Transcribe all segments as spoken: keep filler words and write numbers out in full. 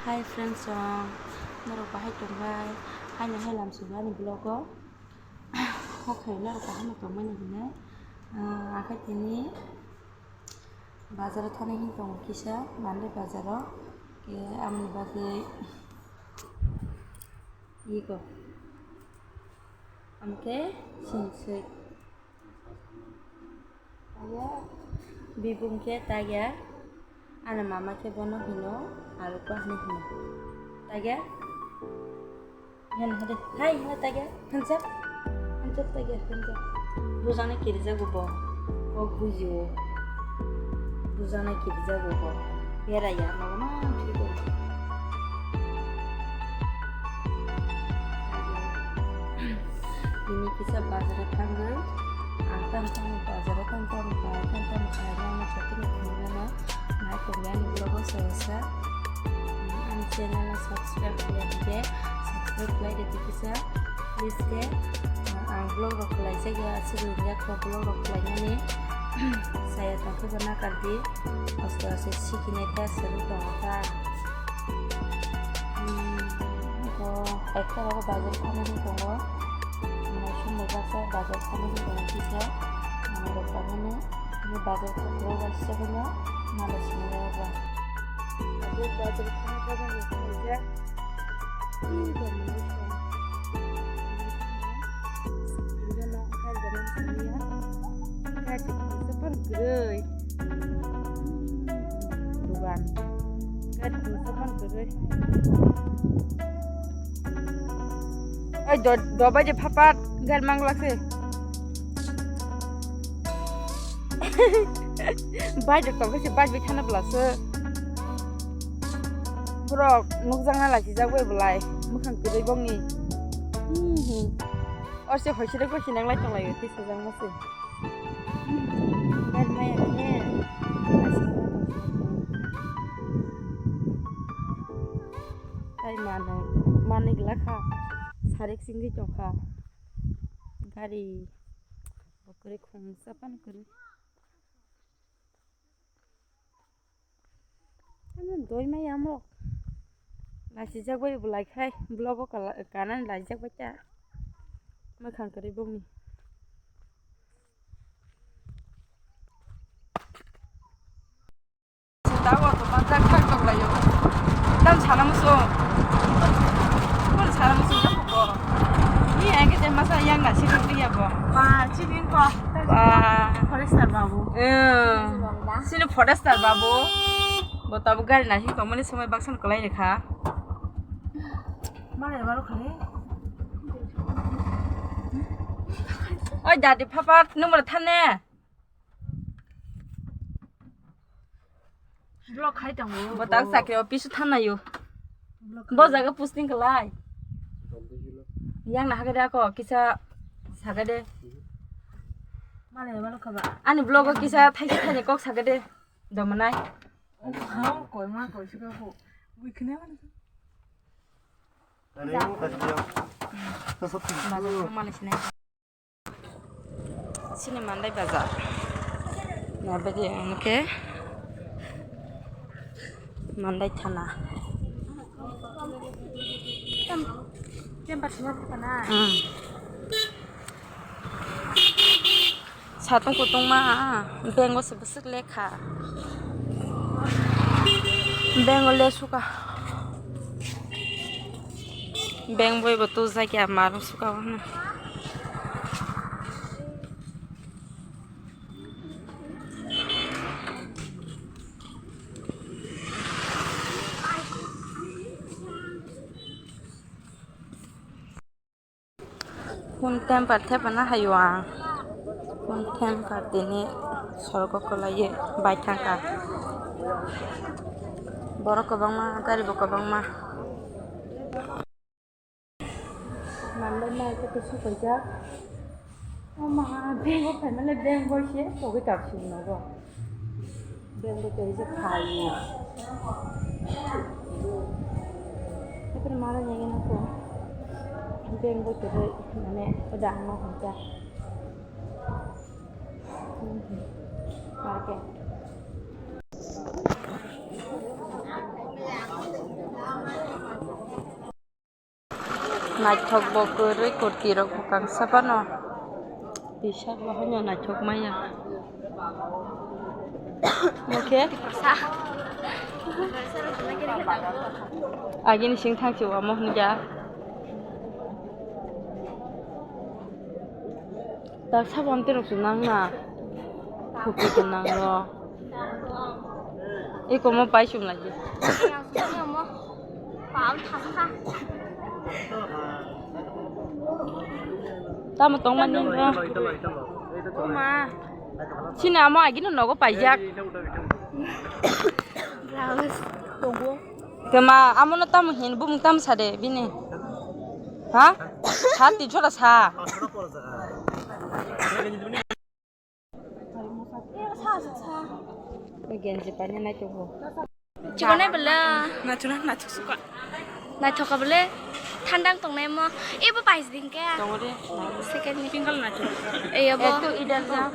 Hi friends, um, norok bahai tongbai, haino hai lamsongo ani vlog o. Hokhe norok bahai no tongmani hinwi, ah, akhe tini bazar o thani hin tongo kisa, Monday bazar o, khe amoni bagwi iko, amkhe sinswi. Tagya, bibung khe tagya, ani mama khe bono hino, aro kwthano hino. Tagya, hino hade, hai, hino tagya, hanjak, hanjak tagya, hanjak. Bujana kirijago bo, kok bujio, bujana kirijago bo. Beraiya, nogo ma thwigo. Tini kisa bazar o thangwi, ang tamo tamo bazar o tamo tamo khlai, tamo tamo khlai mano jotono phunuknano nai tongyani vlog o saya sa. Ani channel no subscribe khlai hwnkhe subscribe khlai rwdi kisa. Please khe, ang vlog rok khlai jagya aswk wngjak kho vlog rok khlainani saya tongkhe bo nakardi. Aste aste sikinai khe aswk tongo kha. Hmm, eko ekta rogo bazar thani tongo. Mane sumbai baksa bazar thani tongo kisa. Mane rok tangmani bazar khe bazar sabo no mala sini rok. Abo bazar thani tongo kisa. Ih, tongo kisa. Ih, tongo kisa. Ih, tongo kisa. Ih, tongo kisa. Ih, tongo kisa. Dogan. Gari khungsa phano kwrwi. Oi, do, dobai de phapat gari manglak se. Bai de tongkhe se bai bai thana bwla se. Borok nukjakna lachijak bai bwlai. Mwkhang kwrwi bongni. Hmm, hmm. Ose hoisirok bai sinanglai tonglaio, tei sajak ma se. Gari maya khe, aswk ma tong. Tai manwi, manwi glak kha, sarik singwi tong kha. Gari bo kwrwi khungsa phano kwrwi. Ano doi mai amo. Laisijak bai bo laikhai, vlog o kala-, kanani laijak bai ta. Mwkhang kwrwi bongni. Dawa ko manjak thak tok layo. Tam sana musu. Pun sana musu ya ko. Ni age je masa yang na sini dia ko. Ba, sini ko. Ba. Forester babu. Eh. Sini forester babu. Bo tabuk gari nasi tongmani somoi baksan kwlai rikha. Mane baro khale. Oi dadi phapat number thane. Block khai tongo. Bo tak sakri office thanayo. Block. Bo jaga posting kwlai. Yang na hagade ako kisa sagade. Mane baro khaba. Ani vlog o kisa thaisi thani kok sagade. Domanai. Hao, koi ma, koi suka ko. Ui, kene ma. Are, o, kasi dia. Bazar thangmani sinai. Sini Mandai bazar. Ya, bagi yang ke Mandai thana. Tem-, tempat sini apa na? Hmm. Satung kutung ma, bengo se bwswk lekha. Bengo le suka. Beng boi bo tujak ya, marung suka wano. Phone temper thepana hayo ang. Phone temper tini sorgo kwlaiwi bai thangkha. Borok kwbangma, gari bo kwbangma. Nandai mai khe tei sukaijak. O ma, bag o phaimale bag bai se pogwi tapsiri nogo. Bag bo kwrwi se phaio. Haikhe mano nini nokho bag bo kwrwi mane oda ang ma hwnka. Market. Naithok bo kwrwi kurti rok bwkang sa phano. Tisa bo haino naithok maya. Mokhe? Agini sing thang si omo hwnja. Dak sabo amtwi rok se nang na. Thupi se nang rw. Eko mo pai sum lagi. Tamo tong mani rw. Sini amo agini nogo paijak. Blouse tongo. Kema, amo no tamo hin, bumung tamo sa de, bini. Ha? Sa, tin sora sa. Genji panya nai tongo. Chikonai bela. Naithok na, naithok suka. Naithoka bela. Thandang tongnai mo. Ibo pais ding ke. Tongo de. Second ni. Pink color naithok. Iya bo. Ekto idar ja.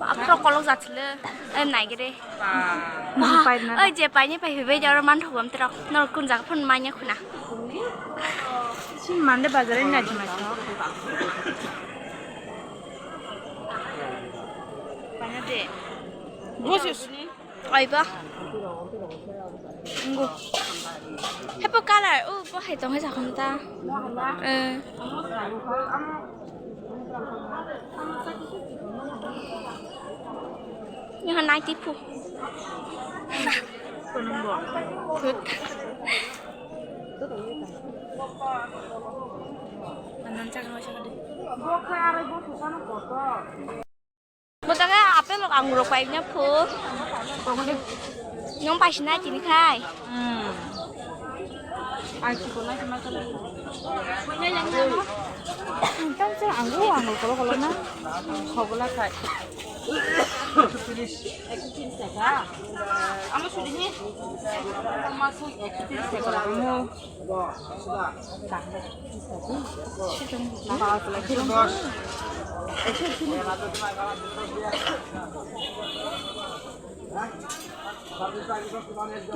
Afro kolok jatsile, em naigere. Ma, oi je paini pai hibai jaro man thogam trok. Nor kun jaga phun manya khuna. Sin mande bazar ni naji ma. Paina de. Bos. Oi ba. Ngo. Hepo color, o bo hai tong hai sakhom ta. Eh. Nyaha ninety phu. Kunung bo. Good. Anan chakma chakma de. Bo kha arai bo susano kotor. Botaka apel rok angur rok paina phu. Nong paisina chini khai. Hmm. Ai chiko na chima chala. Tam se angur angur kolo kolo na. Khogla khai. Amo suri ni. Amo.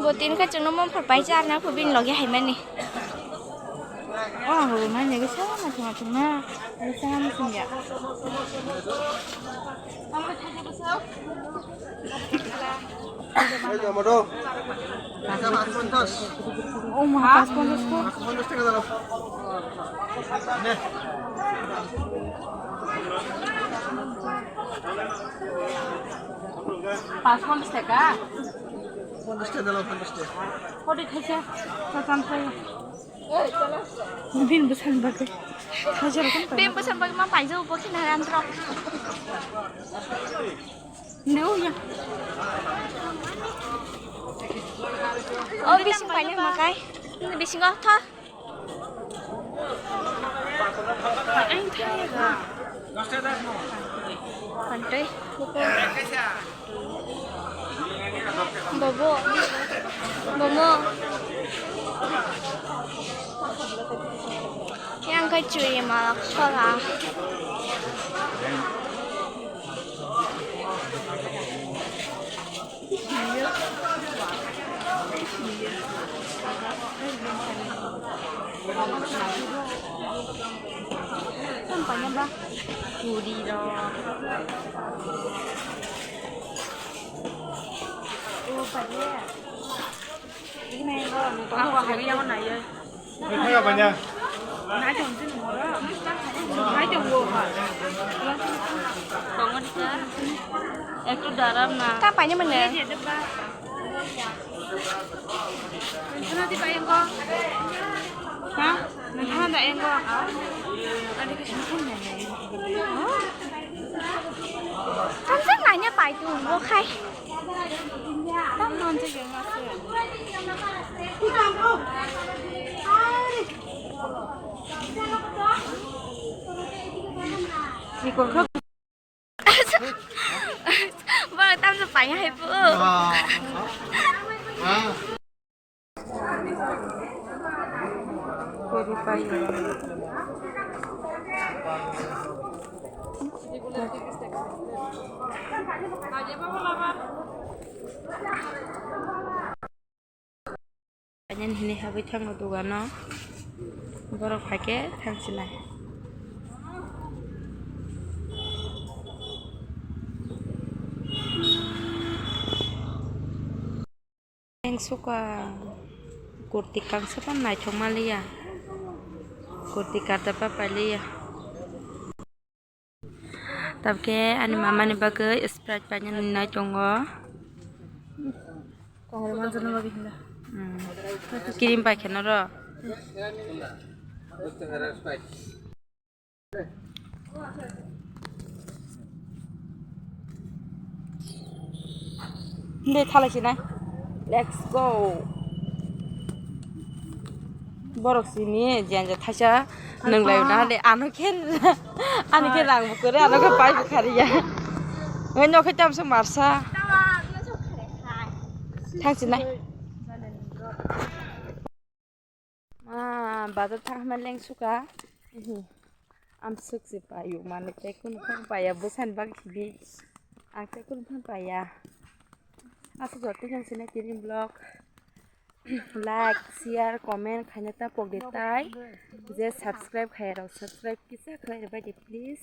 Bo tin kha chwngno mom phar pai cha arna phu bini logi hai mani. O ang rw mani nigwi sa ma thung ma thung na. Nigwi sa ma thung ya. Ei, tomato. O ma, pas ponjas ko. Pas ponjas taka dalo. Ne. Pas ponjas taka. Ponjas taka dalo, ponjas taka. Kodi khaisa, sasam sai. Bin bwsani bagwi. Hajar kan. Bin bwsani bagwi ma paijak bo khina ran tro. Neu ya. O bising paina makai. Bisingo tho. Ang thaya ga. Pantoi. Bobo. Bomo. Yang kai churi ma khola. Churi rok. Ako hari yang mana ya? Nai tong tin mo ra. Nai tong wo ha. Tongo di ka. Ektu daram na. Ta paine mane. Sana di bayang ko. Ha? Nana da engo. Adi ka sini kan ya. Kan kan nanya pai tu wo khai. Tam non je yang masuk. Bang, tam sa pai hai pu. Ani hini habwi thango dogano. Borok phaikhe thangsinai. Ang suka kurti kangsa pan naithok maliya. Kurti karda pa paliya. Tabukhe ani mama ni bagwi Sprite painani nai tongo. Kongro manjano bagwi hinda. Hmm. Cream pai kheno ro. Hindi thalai sinai. Let's go. Borok sini janja thaisa nwnglai na le ano khe ano khe rang bukure ano khe pai bukhari ya. Ngai no khe tamsa marsa. Thang sinai. Ah, bazar thang ma leng suka. Am suk si payu mane tei kunu phang paya bwsani bagwi sidi. Ang tei kunu phang paya. Aswk joto yang sini tini vlog. Like, share, comment khaina ta pok de tai. Je subscribe khaya rok subscribe kisa khlai rwbai de please.